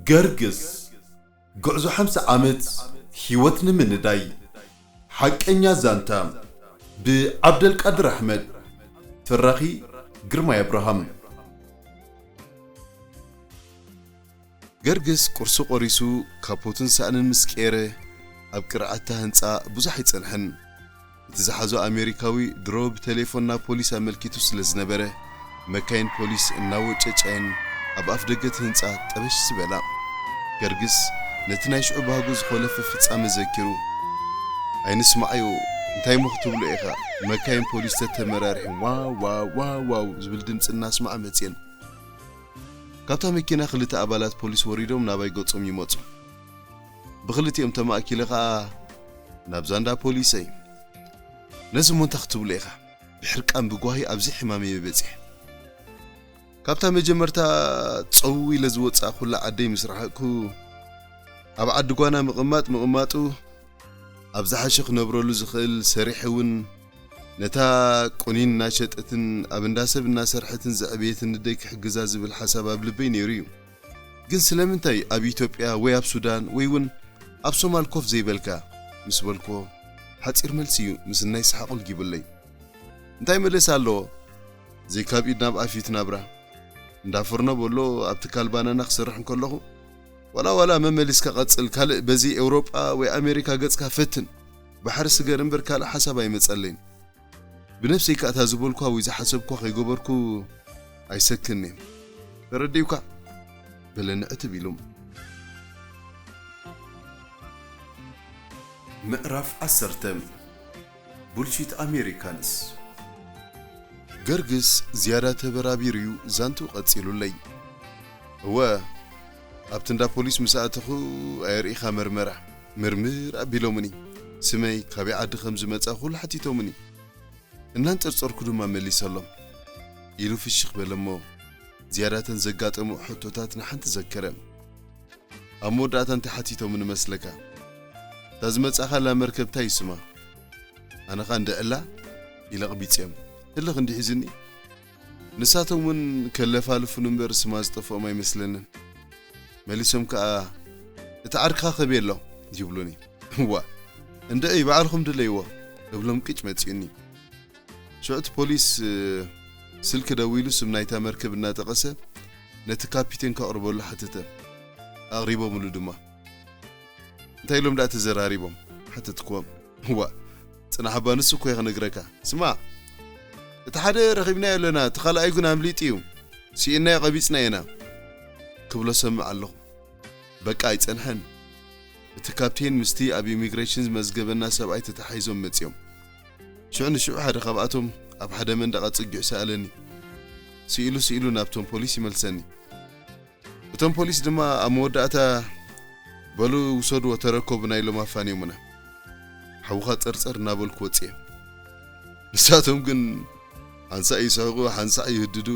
ገርግስ፣ ጉዕዞ ሓምሳ ዓመት ህይወት ንምንዳይ። ሓቀኛ ዛንታ፣ ብዓብደልቃድር ኣሕመድ። ተራኺ፣ ግርማይ ኣብርሃም። ገርግስ ቁርሲ ቆሪሱ፣ ካፖትን ሳእንን ምስ ቀየረ፣ ኣብ ቅርዓታ ህንጻ ብዙሕ ኣይጸንሐን። እቲ ዝሓዞ ኣሜሪካዊ ድሮ ብቴሌፎን ናብ ፖሊስ ኣመልኪቱ ስለ ዝነበረ፣ መካይን ፖሊስ እናወጨጫየን ኣብ ኣፍ ደገ እቲ ህንጻ ጠበሽ ዝበላ። ገርግስ ነቲ ናይ ሽዑ ባህጉ ዝኾለፈ ፍጻመ ዘኪሩ፣ "ኣይንስማዓዮ፣ እንታይ እሞ ክትብሎ ኢኻ? መካይን ፖሊስ ተተመራሪሐን ዋው፣ ዋው፣ ዋው፣ ዋው" ዝብል ድምጺ እናስማዓ መጽየን። ካብታ መኪና ክልተ ኣባላት ፖሊስ ወሪዶም ናባይ ገጾም ይመጹ። ብክልቲኦም ተማእኪለ ኸኣ ናብ ዛንዳ ፖሊሰይ። ነዚ እሞ እንታይ ክትብሎ ኢኻ? ብሕርቃን ብጓሂ ኣብዚ ሕማመይ በጺሐ። ካብታ መጀመርታ ጸው ኢለ ዝወጻእኩላ ዓደይ ምስ ረሓቕኩ፣ ኣብ ዓዲ ጓና ምቕማጥ ምቕማጡ፣ ኣብ ዝሓሸ ክነብረሉ ዝኽእል ሰሪሐ እውን ነታ ቁኒን እናሸጠትን ኣብ እንዳ ሰብ እናሰርሐትን ዘዕበየትን ንደይ ክሕግዛ ዝብል ሓሳብ ኣብ ልበይ ነይሩ እዩ። ግን ስለምንታይ ኣብ ኢትዮጵያ ወይ ኣብ ሱዳን ወይ እውን ኣብ ሶማል ኮፍ ዘይበልካ? ምስ በልክዎ፣ ሓጺር መልሲ እዩ ምስናይ ሰሓቕ ልጊቡለይ። እንታይ መለስ ኣለዎ? ዘይካብ ኢድ ናብ ኣፍ እዩ እቲ ናብራ። እንዳ ፍርኖ በሎ ኣብ ትካል ባናና ክሰርሕ እንከለኹ፣ ዋላ ዋላ መመሊስካ ቀጽል፣ ካልእ በዚ ኤውሮጳ ወይ ኣሜሪካ ገጽካ ፈትን። ባሕሪ ስገር እምበር ካልእ ሓሳብ ኣይመጸለይን። ብነፍሰይ ከኣ እታ ዝበልኳ ወይ ዝሓሰብኳ ከይገበርኩ ኣይሰክን እየ። ተረዲኡካ? በለኒ ዕትብ ኢሉ። ምዕራፍ ዓሰርተ። ቡልሺት ኣሜሪካንስ። ገርግስ ዝያዳ ተበራቢሩ እዩ ዛንትኡ ቀጺሉለይ። እወ፣ ኣብቲ እንዳ ፖሊስ ምስ ኣተኹ ኣየርኢኻ መርመራ፣ ምርምር ኣቢሎምኒ። ስመይ፣ ካበይ ዓዲ ከም ዝመጻ ኩሉ ሓቲቶምኒ። እናንጸርጸርኩ ድማ መሊሰሎም። ኢሉ ፍሽኽ በለ እሞ፣ ዝያዳተን ዘጋጠሙ ሕቶታት ንሓንቲ ዘከረ። ኣብ መወዳእታ እንታይ ሓቲቶምኒ መስለካ? እታ ዝመጻኻላ መርከብ እንታይ እዩ ስማ? ኣነ ኸኣ እንድዕላ ኢለ ኣቕቢጸዮም። ህልኽ እንዲሒዝኒ። ንሳቶም እውን ከለፋልፉን እምበር ስማ ዝጠፍኦም ኣይመስለንን። መሊሶም ከኣ፣ "እቲ ዓርክኻ ከበይ ኣሎ?" ይብሉኒ። "እዋ፣ እንድዒ ባዕልኹም ድለይዎ" እብሎም ቅጭ መጺኡኒ። ሽዑ እቲ ፖሊስ፣ እ፣ ስልኪ ደዊሉ ስም ናይታ መርከብ እናጠቐሰ ነቲ ካፒቴን ከቕርበሉ ሓተተ። ኣቕሪቦምሉ ድማ። "እንታይ ኢሎም ደኣ ተዘራሪቦም?" ሓተትክዎም። "እዋ፣ ጽናሕ እባ ንሱ እኮ እዩ ክነግረካ። ስማዕ፣ እቲ ሓደ ረኺብናዮ ኣለና፣ እቲ ካልኣይ ግን ኣምሊጡ እዩ። ስኢንናዮ ቀቢጽናዮ ኢና" ክብሎ ሰምዕ ኣለኹ። በቃ ኣይጸንሐን። እቲ ካፕቴን ምስቲ ኣብ ኢሚግሬሽን ዝመዝገበና ሰብኣይ ተተሓሒዞም መጺኦም። ሽዑ ንሽዑ ሓደ ካብኣቶም ኣብ ሓደ መንደቕ ኣጸጊዑ ሰኣለኒ። ስኢሉ ስኢሉ ናብቶም ፖሊስ ይመልሰኒ። እቶም ፖሊስ ድማ ኣብ መወዳእታ፣ "በሉ ውሰድዎ፣ ተረከቡና" ኢሎም ኣፋንዮምና። ሓውኻ ጸርጸር እናበልኩ ወጽየ። ንሳቶም ግን ሓንሳእ ይስሕቑ፣ ሓንሳእ ይህድዱ፣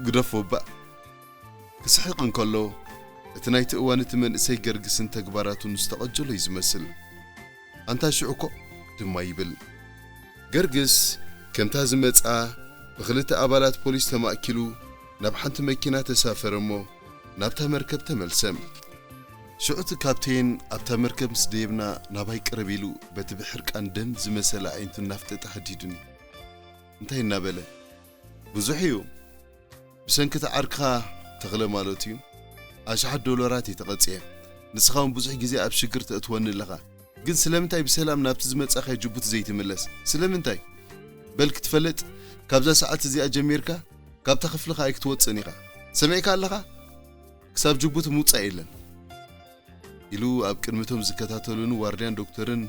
ግደፎ እባ። ክስሕቕ እንከሎ፣ እቲ ናይቲ እዋን እቲ መንእሰይ ገርግስን ተግባራቱን ዝተቐጀሎ እዩ ዝመስል። "ኣንታ ሽዑ እኮ" ድማ ይብል። ገርግስ ከምታ ዝመጻ ብክልተ ኣባላት ፖሊስ ተማእኪሉ ናብ ሓንቲ መኪና ተሳፈረ እሞ ናብታ መርከብ ተመልሰ። ሽዑ እቲ ካፕቴን ኣብታ መርከብ ምስ ደየብና ናባይ ቅርብ ኢሉ በቲ ብሕርቃን ደም ዝመሰለ ኣዒንቱ እናፍጠጠ ሃዲዱኒ። እንታይ እናበለ? ብዙሕ እዩ። ብሰንኪ እቲ ዓርክኻ ተኽለ ማለቱ እዩ። ኣሽሓት ዶላራት እየ ተቐጽየ። ንስኻ እውን ብዙሕ ግዜ ኣብ ሽግር ተእትወኒ ኣለኻ። ግን ስለምንታይ ብሰላም ናብቲ ዝመጻኻዮ ጅቡቲ ዘይትምለስ? ስለምንታይ? በል ክትፈልጥ፣ ካብዛ ሰዓት እዚኣ ጀሚርካ ካብታ ክፍልኻ ኣይክትወጽእን ኢኻ። ሰሚዕካ ኣለኻ? ክሳብ ጅቡቲ ምውጻእ የለን። ኢሉ ኣብ ቅድሚቶም ዝከታተሉኒ ዋርድያን ዶክተርን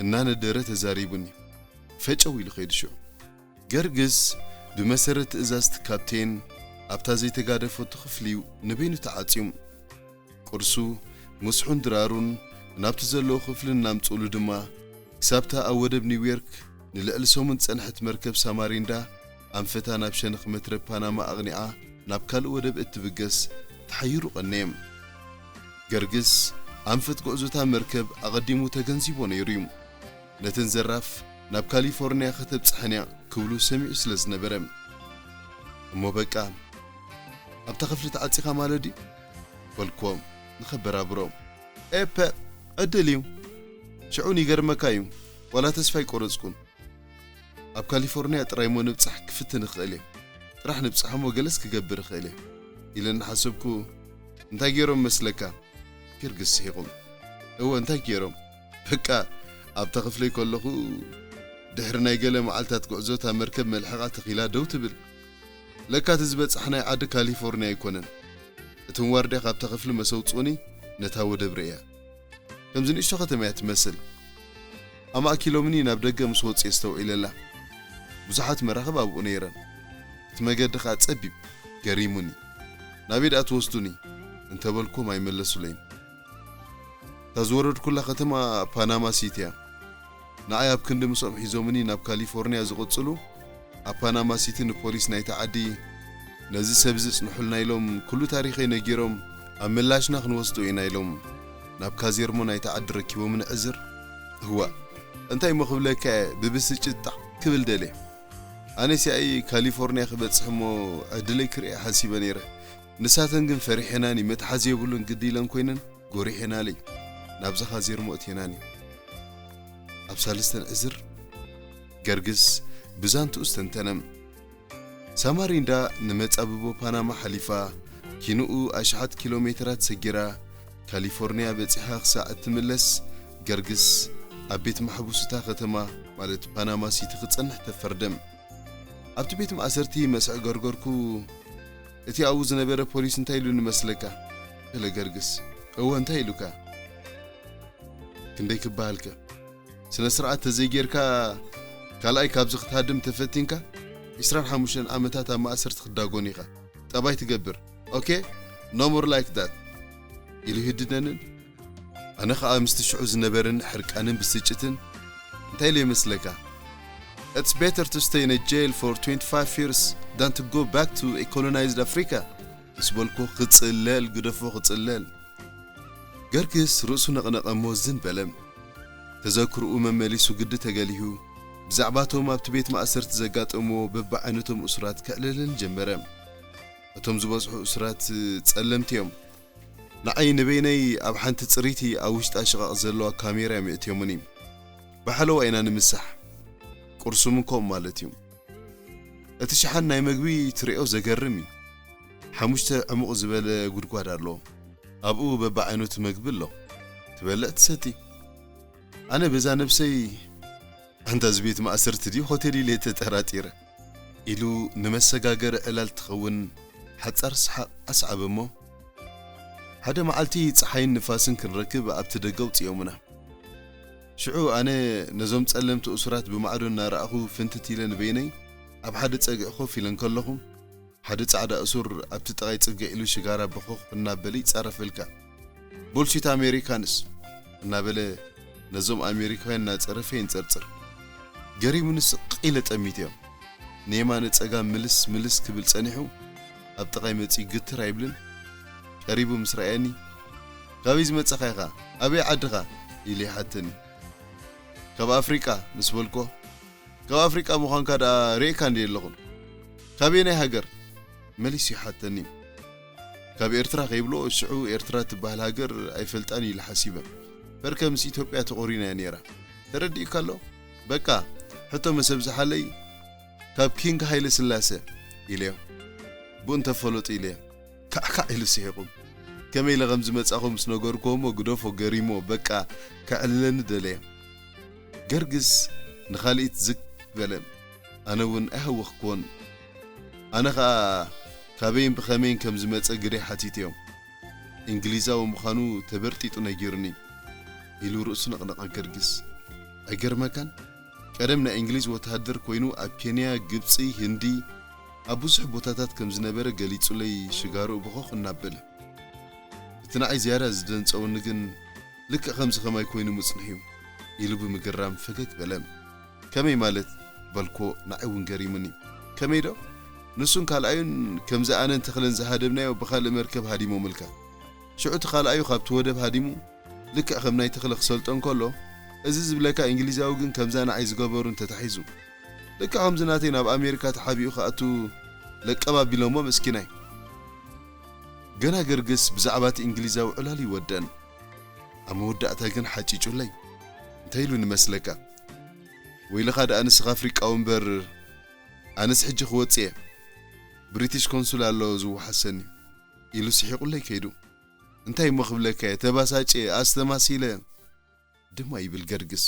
እናነደረ ተዛሪቡኒ። ፈጨው ኢሉ ከይዱ ሽዑ። ገርግስ ብመሰረት ትእዛዝ እቲ ካፕቴን ኣብታ ዘይተጋደፈቶ ክፍሊ እዩ ንበይኑ ተዓጽዩ። ቁርሱ፣ ምስሑን ድራሩን ናብቲ ዘለዎ ክፍሊ እናምጽኡሉ ድማ ክሳብታ ኣብ ወደብ ኒውዮርክ ንልዕሊ ሰሙን ዝጸንሐት መርከብ ሳማሪንዳ ኣንፈታ ናብ ሸነኽ መትረብ ፓናማ ኣቕኒዓ ናብ ካልእ ወደብ እትብገስ ተሓይሩ ቀነየ። ገርግስ ኣንፈት ጉዕዞታ መርከብ ኣቐዲሙ ተገንዚቦ ነይሩ እዩ። ነተን ዘራፍ ናብ ካሊፎርንያ ከተብጽሐን እያ ክብሉ ሰሚዑ ስለ ዝነበረ። እሞ በቃ፣ ኣብታ ክፍሊ ተዓጺኻ ማለት ድዩ? በልክዎም። ንኸበራብሮም። ኤፐ፣ ዕድል እዩ። ሽዑ ይገርመካ እዩ። ዋላ ተስፋ ኣይቆረጽኩን። ኣብ ካሊፎርኒያ ጥራይ እሞ ንብጻሕ ክፍትን እኽእል እየ። ጥራሕ ንብጻሕ እሞ ገለስ ክገብር እኽእል እየ። ኢለ እናሓሰብኩ፣ እንታይ ገይሮም መስለካ? ገርግስ ስሒቑ። እወ፣ እንታይ ገይሮም? በቃ፣ ኣብታ ክፍለይ ከለኹ፣ ድሕሪ ናይ ገለ መዓልታት ጉዕዞ እታ መርከብ መልሕቓ ተኺላ ደው ትብል። ለካ እቲ ዝበጻሕናዮ ዓዲ ካሊፎርኒያ ኣይኮነን። እቶም ዋርድያ ካብታ ክፍሊ መሰውጽኡኒ ነታ ወደብ ርእያ። ከምዚ ንእሽቶ ከተማ እያ ትመስል። ኣማእኪሎምኒ ናብ ደገ ምስ ወጹ የስተውዒለላ። ብዙሓት መራኽብ ኣብኡ ነይረን። እቲ መገዲ ኸኣ ጸቢብ፣ ገሪሙኒ። ናበይ ደኣ ትወስዱኒ? እንተበልኩም ኣይመለሱለይን። እታ ዝወረድኩላ ከተማ ፓናማ ሲቲ እያ። ንዓይ ኣብ ክንዲ ምስኦም ሒዞምኒ ናብ ካሊፎርኒያ ዝቕጽሉ፣ ኣብ ፓናማ ሲቲ ንፖሊስ ናይቲ ዓዲ፣ "ነዚ ሰብ እዚ ጽንሑልና" ኢሎም ኩሉ ታሪኸይ ነጊሮም፣ ኣብ ምላሽና ክንወስዶ ኢና ኢሎም ናብ ካዜርሞ ናይቲ ዓዲ ረኪቦምኒ ዕዝር። እዋእ፣ እንታይ እሞ ክብለካ እየ፣ ብብስጭት ጣዕ ክብል ደልየ። ኣነስ ያኢ ካሊፎርኒያ ክበጽሕ እሞ ዕድለይ ክርኢ ሓሲበ ነይረ። ንሳተን ግን ፈሪሐናኒ፣ መትሓዚ የብሉን፣ ግዲ ኢለን ኮይነን ጎሪሐናለይ። ናብዛ ካዜርሞ እትየናኒ። ኣብ ሳልስተን ዕዝር ገርግስ ብዛንትኡ ዝተንተነ። ሳማሪንዳ ንመጻብቦ ፓናማ ሓሊፋ፣ ኪንኡ ኣሽሓት ኪሎ ሜትራት ሰጊራ፣ ካሊፎርኒያ በጺሓ ክሳዕ እትምለስ፣ ገርግስ ኣብ ቤት ማሕቡስ እታ ከተማ፣ ማለት ፓናማ ሲቲ፣ ክጸንሕ ተፈርደ። ኣብቲ ቤት ማእሰርቲ መስዕ ገርገርኩ፣ እቲ ኣብኡ ዝነበረ ፖሊስ እንታይ ኢሉኒ መስለካ? በለ ገርግስ። እወ፣ እንታይ ኢሉካ? ክንደይ ክበሃልከ? ስነ ስርዓት ተዘይጌርካ ካልኣይ ካብዚ ክትሃድም ተፈቲንካ፣ ዕስራን ሓሙሽተን ዓመታት ኣብ ማእሰርቲ ክትዳጎን ኢኻ። ጠባይ ትገብር። ኦኬ? No more like that። ኢሉ ይህድደንን፣ ኣነ ኸኣ ምስቲ ሽዑ ዝነበረኒ ሕርቃንን ብስጭትን እንታይ ኢለ ይመስለካ? "It's better to stay in a jail for twenty-five years than to go back to a colonized Africa" ምስ በልኩ ክጽለል፣ ግደፎ ክጽለል። ገርግስ ርእሱ ነቕነቐ እሞ ዝን በለ። ተዘክርኡ መመሊሱ ግዲ ተገሊሁ፣ ብዛዕባቶም ኣብቲ ቤት ማእሰርቲ ዘጋጠምዎ በብዓይነቶም እሱራት ከዕልልን ጀመረ። እቶም ዝበዝሑ እሱራት ጸለምቲ እዮም። ንዓይ ንበይነይ ኣብ ሓንቲ ጽሪቲ ኣብ ውሽጣ ሽቓቕ ዘለዋ ካሜራ እዮም የእትዮምኒ። ብሓለዋ ኢና ንምሳሕ። ቁርሱም ከምኡ ማለት እዩ። እቲ ሸሓን ናይ መግቢ ትርእዮ ዘገርም እዩ። ሓሙሽተ ዕሙቕ ዝበለ ጉድጓድ ኣለዎ። ኣብኡ በብዓይነቱ መግቢ ኣሎ። ትበልዕ ትሰቲ። ኣነ በዛ ነብሰይ፣ "ኣንታ እዚ ቤት ማእሰርቲ ድዩ ሆቴል?" ኢለ ተጠራጢረ። ኢሉ ንመሰጋገሪ ዕላል ትኸውን ሓጻር ሰሓቕ ኣስዓበ እሞ፣ ሓደ መዓልቲ ጸሓይን ንፋስን ክንረክብ ኣብቲ ደገ ኣውጽኦምና። ሽዑ ኣነ ነዞም ጸለምቲ እሱራት ብማዕዶ እናረኣኹ ፍንትት ኢለ ንበይነይ ኣብ ሓደ ጸግዒ ኮፍ ኢለ እንከለኹ፣ ሓደ ጻዕዳ እሱር ኣብቲ ጥቓይ ጽግዕ ኢሉ ሽጋራ በኾኽ እናበለ ይጻረፈልካ። "Bullshit Americans!" እናበለ ነዞም ኣሜሪካውያን እናጸረፈ የንጸርጽር። ገሪሙኒ ስቕ ኢለ ጠሚተዮ። ንየማነ ጸጋም ምልስ ምልስ ክብል ጸኒሑ፣ ኣብ ጥቓይ መጺኡ ግትር ኣይብልን። ቀሪቡ ምስ ረኣየኒ፣ "ካበይ ዝመጸኻ ኢኻ? ኣበይ ዓድኻ?" ኢሉ ይሓተኒ። "ካብ ኣፍሪቃ" ምስ በልኮ፣ "ካብ ኣፍሪቃ ምዃንካ ደኣ ርኤካ እንድየ ኣለኹን። ካበየናይ ሃገር?" መሊሱ ይሓተኒ። ካብ ኤርትራ ከይብሎ፣ ሽዑ ኤርትራ ትበሃል ሃገር ኣይፈልጣን ኢለ ሓሲበ። በርከ ምስ ኢትዮጵያ ተቖሪና እያ ነይራ። ተረዲኡካ ኣሎ? በቃ፣ ሕቶ መሰብ ዝሓለይ ካብ ኪንግ ሃይለ ስላሰ ኢለዮ። ብኡ እንተፈለጡ ኢለዮ። ካዕካዕ ኢሉ ስሒቑ። ከመይ ኢለ ከም ዝመጻኹ ምስ ነገርኩዎ እሞ ግደፎ ገሪሞ፣ በቃ፣ ከዕልለኒ ደለየ። ገርግስ ንኻልኢት ዝግ በለ። ኣነ እውን ኣይሃወኽኩዎን። ኣነ ኸኣ ካበይን ብኸመይን ከም ዝመጸ ግደይ ሓቲተዮ። እንግሊዛዊ ምዃኑ ተበርጢጡ ነጊሩኒ፣ ኢሉ ርእሱ ነቕነቐ ገርግስ። ኣይገርመካን? ቀደም ናይ እንግሊዝ ወተሃደር ኮይኑ ኣብ ኬንያ፣ ግብጺ፣ ህንዲ፣ ኣብ ብዙሕ ቦታታት ከም ዝነበረ ገሊጹለይ ሽጋርኡ በኾኽ እናበለ። እቲ ንዓይ ዝያዳ ዝደንጸወኒ ግን ልክዕ ከምዚ ኸማይ ኮይኑ ምጽንሑ እዩ፣ ኢሉ ብምግራም ፈገግ በለ። ከመይ ማለት? በልኮ፣ ንዓይ እውን ገሪሙኒ። ከመይ ዶ? ንሱን ካልኣዩን ከምዚ ኣነን ተኽለን ዝሃደምናዮ ብኻልእ መርከብ ሃዲሞምልካ። ሽዑ እቲ ካልኣዩ ካብቲ ወደብ ሃዲሙ ልክዕ ከም ናይ ተኽለ ክሰልጦ እንከሎ፣ እዚ ዝብለካ እንግሊዛዊ ግን ከምዛ ንዓይ ዝገበሩ እንተታሒዙ፣ ልክዕ ከምዚ ናተይ ናብ ኣሜሪካ ተሓቢኡ ክኣቱ ለቀብ ኣቢሎሞ መስኪናይ። ገና ገርግስ ብዛዕባ እቲ እንግሊዛዊ ዕላል ይወደን። ኣብ መወዳእታ ግን ሓጪጩለይ። እንታይ ኢሉ ንመስለካ? "ወይልኻ ደኣ ንስኻ ኣፍሪቃዊ እምበር፣ ኣነስ ሕጂ ክወጽእ እየ። ብሪቲሽ ኮንሱል ኣሎ ዝወሓሰኒ" ኢሉ ስሒቑለይ ከይዱ። እንታይ እሞ ክብለካ እየ፣ ተባሳጭ፣ ኣስተማሲለ። ድማ ይብል ገርግስ።